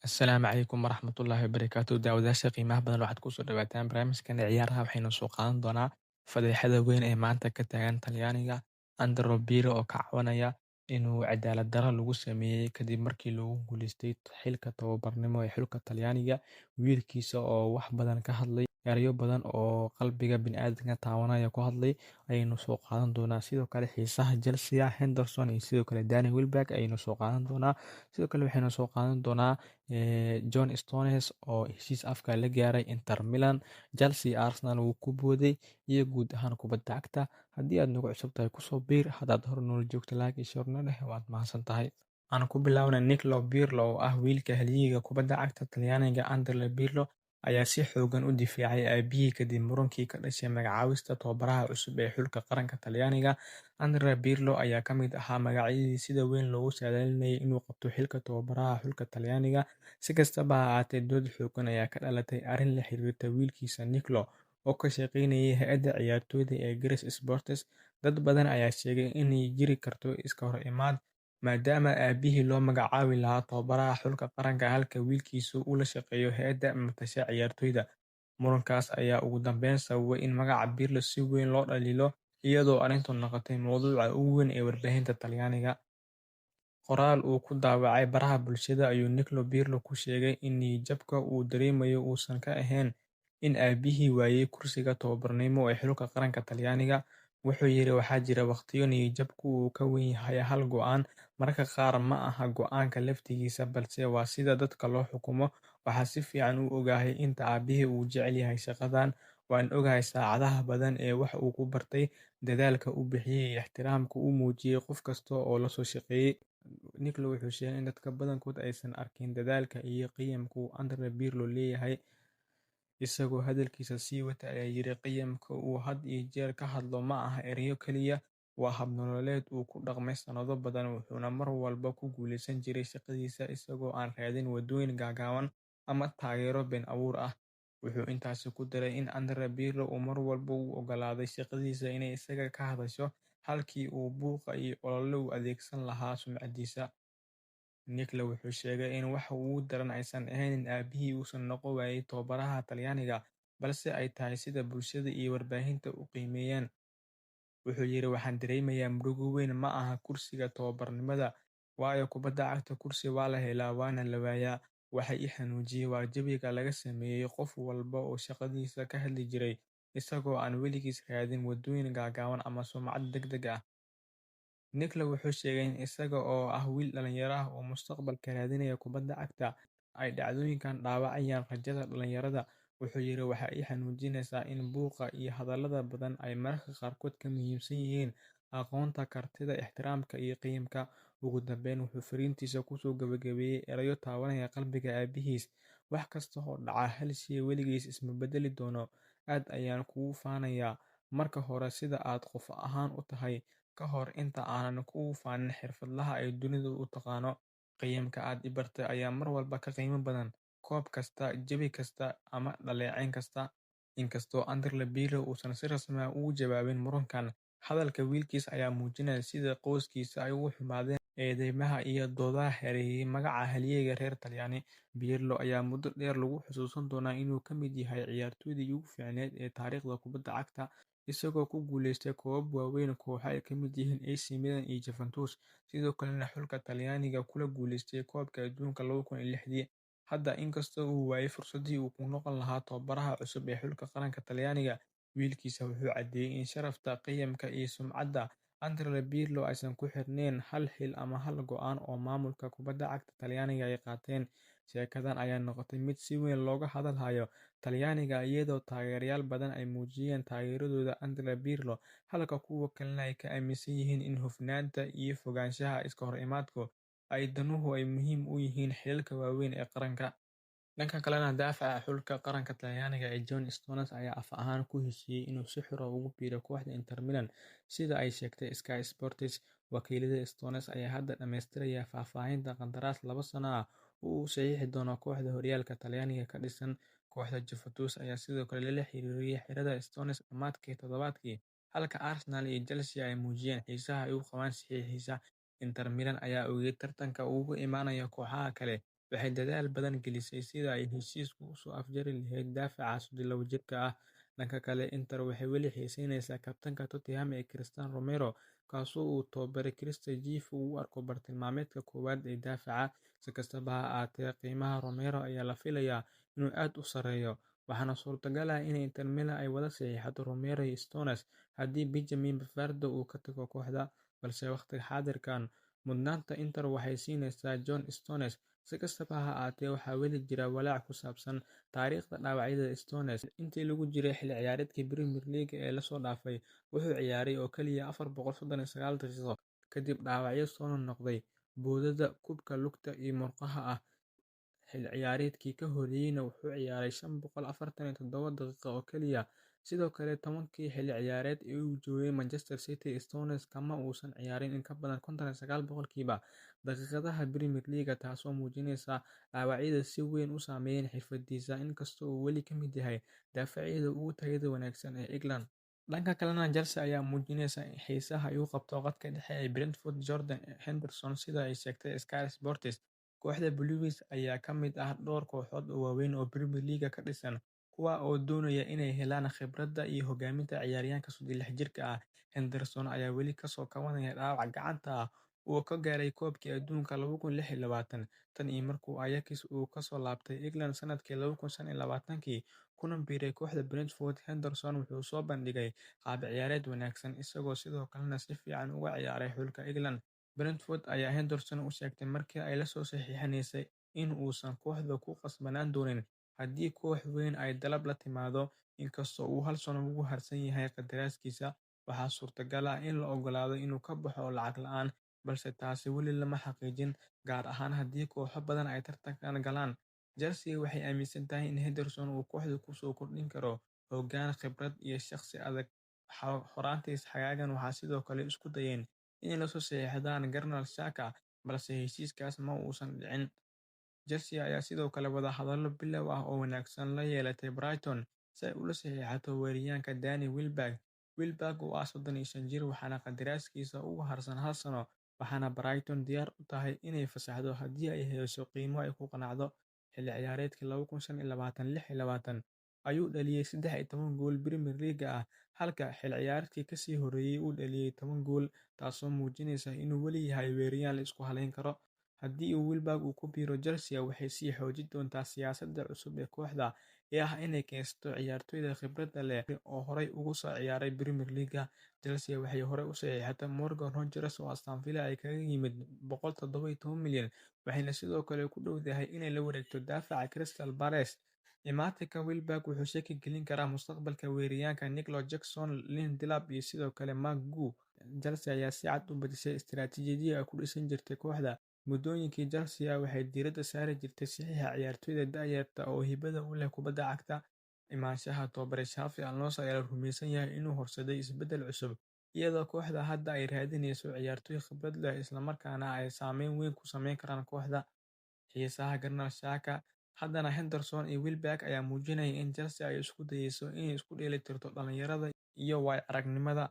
Asalaamu calaykum waraxmatullaahi wabarakaatu. Daawadayaasha qiimaha badan, waxaad kusoo dhawaataan barnaamijkan ciyaaraha. Waxaynu soo qaadan doonaa fadeexada weyn ee maanta ka taagan Talyaaniga, Andrea Pirlo oo ka cabanaya inuu cadaalad darro lagu sameeyey kadib markii lagu guuleystay xilka tababarnimo ee xulka Talyaaniga. Wiilkiisa oo wax badan ka hadlay, erayo badan oo qalbiga bini'aadamka taabanaya ku hadlay ayaynu soo qaadan doonaa. Sidoo kale xiisaha Chelsea, Henderson iyo sidoo kale Danny Welbeck ayaynu soo qaadan doonaa. Sidoo kale waxaynu soo qaadan doonaa John Stones oo heshiis afka la gaaray Inter Milan, Chelsea, Arsenal wuu ku booday iyo guud ahaan kubadda cagta. Haddii aad nagu cusub tahay, kusoo biir. Haddaad hor noola joogto, like iyo share noo dheh, waad mahadsan tahay. Aan ku bilaabnay Nicolo Pirlo oo ah wiilka halyeeyga kubadda cagta Talyaaniga Andrea Pirlo ayaa si xooggan u difaacay aabihii kadib murankii ka dhashay magacaabista tababaraha cusub ee xulka qaranka Talyaaniga. Andrea Pirlo ayaa ka mid ahaa magacyadii sida weyn loogu saadaalinayay inuu qabto xilka tababaraha xulka Talyaaniga. Si kastaba ha ahaatee, dood xooggan ayaa ka dhalatay arrin la xiriirta wiilkiisa Nicolo oo ka shaqeynayay hay'adda ciyaartoyda ee Grace Sports. Dad badan ayaa sheegay inay jiri karto iska hor imaad, maadaama aabihii loo magacaabi lahaa tababaraha xulka qaranka halka wiilkiisu uu la shaqeeyo hay'adda matasha ciyaartoyda. Murankaas ayaa ugu dambeyn sababay in magaca Pirlo si weyn loo dhaliilo, iyadoo arrintu noqotay mowduuca ugu weyn ee warbaahinta Talyaaniga. Qoraal uu ku daabacay baraha bulshada ayuu Nicolo Pirlo ku sheegay in niyad-jabka uu dareemayo uusan ka ahayn in aabihii waayay kursiga tababarnimo ee xulka qaranka Talyaaniga. Wuxuu yiri, "Waxaa jira waqtiyo niyad-jabku uu ka weyn yahay hal go'aan. Mararka qaar ma aha go'aanka laftiisa, balse waa sida dadka loo xukumo. Waxaan si fiican u ogahay inta aabbahay uu jecel yahay shaqadan. Waan ogahay saacadaha badan ee wax uu ku bartay, dadaalka uu bixiyay iyo ixtiraamka uu muujiyay qof kasta oo la soo shaqeeyay." Nicolo wuxuu sheegay in dadka badankood aysan arkin dadaalka iyo qiyamka uu Andrea Pirlo leeyahay. Isagoo hadalkiisa sii wata ayaa yiri, "Qiyamka uu had iyo jeer ka hadlo ma aha erayo kaliya, waa hab nololeed uu ku dhaqmay sanado badan. Wuxuuna mar walba ku guuleysan jiray shaqadiisa isagoo aan raadin waddooyin gaagaaban ama taageero been abuur ah." Wuxuu intaasi ku daray in Andrea Pirlo uu mar walba u oggolaaday shaqadiisa inay isaga ka hadasho halkii uu buuqa iyo olole u adeegsan lahaa sumcaddiisa. Nicolo wuxuu sheegay in waxa ugu daran aysan ahayn in aabihii uusan noqon waayay tababaraha Talyaaniga, balse ay tahay sida bulshada iyo warbaahinta u qiimeeyaan. Wuxuu yiri, "Waxaan dareemayaa murugo weyn. Ma aha kursiga tababarnimada, waayo kubadda cagta kursi waa la helaa waana la waayaa. Waxa i xanuujiyay waa jawiga laga sameeyay qof walba oo shaqadiisa ka hadli jiray, isagoo aan weligiis raadin waddooyin gaagaaban ama sumcad degdeg ah." Nicolo wuxuu sheegay in isaga oo ah wiil dhalinyaro ah oo mustaqbalka raadinaya kubadda cagta, ay dhacdooyinkan dhaawacayaan rajada dhalinyarada. Wuxuu yiri, "Waxa i xanuujinaysa in buuqa iyo hadallada badan ay mararka qaarkood ka muhiimsan yihiin aqoonta, kartida, ixtiraamka iyo qiyamka." Ugu dambeyn, wuxuu fariintiisa kusoo gabagabeeyay erayo taabanaya qalbiga aabihiis: "Wax kasta oo dhaca, hal shay weligiis isma beddeli doono. Aad ayaan kuugu faanayaa. Marka hore sida aad qof ahaan u tahay, ka hor inta aanan kugu faanin xirfadlaha ay dunidu u taqaano. Qiyamka aad i bartay ayaa mar walba ka qiimo badan koob kasta, jawi kasta ama dhaleecayn kasta." Inkastoo Andrea Pirlo uusan si rasmi ah uga jawaabin murankan, hadalka wiilkiisa ayaa muujinaya sida qoyskiisa ay uga xumaadeen eedeymaha iyo doodaha hareeyay magaca halyeeyga reer Talyaani. Pirlo ayaa muddo dheer lagu xusuusan doonaa inuu ka mid yahay ciyaartoydii ugu fiicneyd ee taariikhda kubadda cagta, isagoo ku guuleystay koobab waaweyn kooxo ay ka mid yihiin AC Milan iyo Juventus, sidoo kalena xulka Talyaaniga kula guuleystay Koobka Adduunka 2006. Hadda, inkastoo uu waayay fursaddii uu ku noqon lahaa tababaraha cusub ee xulka qaranka Talyaaniga, wiilkiisa wuxuu caddeeyay in sharafta, qiyamka iyo sumcadda Andrea Pirlo aysan ku xirnayn hal xil ama hal go'aan oo maamulka kubadda cagta Talyaaniga ay qaateen. Sheekadan ayaa noqotay mid si weyn looga hadal hayo Talyaaniga, iyadoo taageerayaal badan ay muujiyeen taageeradooda Andrea Pirlo, halka kuwo kalena ay ka aaminsan yihiin in hufnaanta iyo ka fogaanshaha iska hor imaadka ay danuhu ay muhiim u yihiin xilalka waaweyn ee qaranka. Dhanka kalena, daafaca xulka qaranka Talyaaniga ee John Stones ayaa af ahaan ku heshiiyay inuu si xor ah ugu biiro kooxda Inter Milan, sida ay sheegtay Sky Sports. Wakiilada Stones ayaa hadda dhamaystiraya faahfaahinta qandaraas 2 sano ah oo uu u saxiixi doono kooxda horyaalka Talyaaniga ka dhisan. Kooxda Juventus ayaa sidoo kale lala xiriiriyay xirada Stones dhammaadkii toddobaadkii, halka Arsenal iyo Chelsea ay muujiyeen xiisaha ay u qabaan saxiixiisa. Inter Milan ayaa ogeyd tartanka uga imaanaya kooxaha kale. waxay dadaal badan gelisay sidii ay heshiiska u soo afjari lahayd daafaca 32 jirka ah. Dhanka kale, Inter waxay weli xiiseyneysaa kabtanka Tottenham ee Cristian Romero, kaasoo uu tababare Cristian Chivu u arko bartilmaameedka koowaad ee daafaca. Si kastaba ha ahaatee, qiimaha Romero ayaa la filayaa inuu aad u sarreeyo, waxaana suurtagal ah in Inter Milan ay wada saxiixato Romero iyo Stones haddii Benjamin Pavard uu ka tago kooxda. Balse waqti xaadirkan, mudnaanta Inter waxay siinaysaa John Stones. Si kastaba ha ahaatee, waxaa weli jira walaac ku saabsan taariikhda dhaawacyada Stones. Intii lagu jiray xilli ciyaareedkii Premier League ee la soo dhaafay, wuxuu ciyaaray oo kaliya 439 daqiiqo kadib dhaawacyo soo noqnoqday bowdada, kubka lugta iyo murqaha ah. Xilli ciyaareedkii ka horreeyayna wuxuu ciyaaray 547 daqiiqo oo kaliya. Sidoo kale, 10kii xilli ciyaareed ee uu joogay Manchester City, Stones kama uusan ciyaarin in ka badan 59% daqiiqadaha Premier League, taasoo muujinaysa dhaawacyada si weyn u saameeyay xirfadiisa, inkastoo uu weli ka mid yahay daafacyada ugu tayada wanaagsan ee England. Dhanka kalena, Chelsea ayaa muujinaysa xiisaha ay u qabto khadka dhexe ee Brentford Jordan Henderson, sida ay sheegtay Sky Sports. Kooxda Blues ayaa ka mid ah dhowr kooxood oo waaweyn oo Premier League ka dhisan kuwaas oo doonaya inay helaan khibradda iyo hogaaminta ciyaaryahanka 36 jirka ah. Henderson ayaa weli ka soo kabanaya dhaawac gacanta ah oo uu ka gaaray Koobkii Adduunka 2026. Tan iyo markii Ajax uu ka soo laabtay England sanadkii 2025 kuna biiray kooxda Brentford, Henderson wuxuu soo bandhigay qaab ciyaareed wanaagsan, isagoo sidoo kalena si fiican uga ciyaaray xulka England. Brentford ayaa Henderson u sheegtay markii ay la soo saxiixanaysay in uusan kooxda ku qasbanaan doonin haddii koox weyn ay dalab la timaado. Inkastoo uu hal sano uga harsan yahay qandaraaskiisa, waxaa suurtagal ah in loo oggolaado inuu ka baxo lacag la'aan, balse taasi weli lama xaqiijin, gaar ahaan haddii kooxo badan ay tartanka galaan. Chelsea waxay aaminsan tahay in Henderson uu kooxda ku soo kordhin karo hoggaan, khibrad iyo shaqsi adag. Horaantii xagaagan, waxay sidoo kale isku dayeen inay la soo saxiixdaan Granit Xhaka, balse heshiiskaas ma uusan dhicin. Chelsea ayaa sidoo kale wadahadallo bilow ah oo wanaagsan la yeelatay Brighton si ay ula saxiixato weeraryahanka Danny Welbeck. Welbeck oo ah 35 jir, waxaana qandaraaskiisa uga harsan hal sano, waxaana Brighton diyaar u tahay inay fasaxdo haddii ay hesho qiimo ay ku qanacdo. Xilli ciyaareedkii 2025-26 ayuu dhaliyay 13 gool Premier League ah, halka xilli ciyaareedkii ka sii horreeyay uu dhaliyay 10 gool, taasoo muujinaysa inuu weli yahay weeraryahan la isku halayn karo. Haddii Welbeck uu ku biiro Chelsea, waxay sii xoojin doontaa siyaasadda cusub ee kooxda ee ah inay keensato ciyaartoyda khibradda leh oo horey ugu soo ciyaaray Premier League. Chelsea waxay horey u saxiixatay Morgan Rogers oo Aston Villa kaga yimid 117 milyan, waxayna sidoo kale ku dhowdahay inay la wareegto daafaca Crystal Palace. Imaatinka Welbeck wuxuu shaki gelin karaa mustaqbalka weeraryahanka Nicolas Jackson, Liam Delap iyo sidoo kale Marc Guiu. Chelsea ayaa si cad u beddeshay istiraatiijiyadii ay ku dhisan jirtay kooxda. Muddooyinkii, Chelsea waxay diiradda saari jirtay saxiixa ciyaartoyda da'yarta ah oo hibada u leh kubadda cagta. Imaanshaha tababare Xavi Alonso ayaa la rumeysan yahay inuu horseeday isbeddel cusub, iyadoo kooxda hadda ay raadinayso ciyaartoy khibrad leh isla markaana ay saameyn weyn ku sameyn karaan kooxda. Xiisaha Granit Xhaka, haddana Henderson iyo Welbeck ayaa muujinaya in Chelsea ay isku dayayso inay isku dheelitirto dhalinyarada iyo waayo-aragnimada.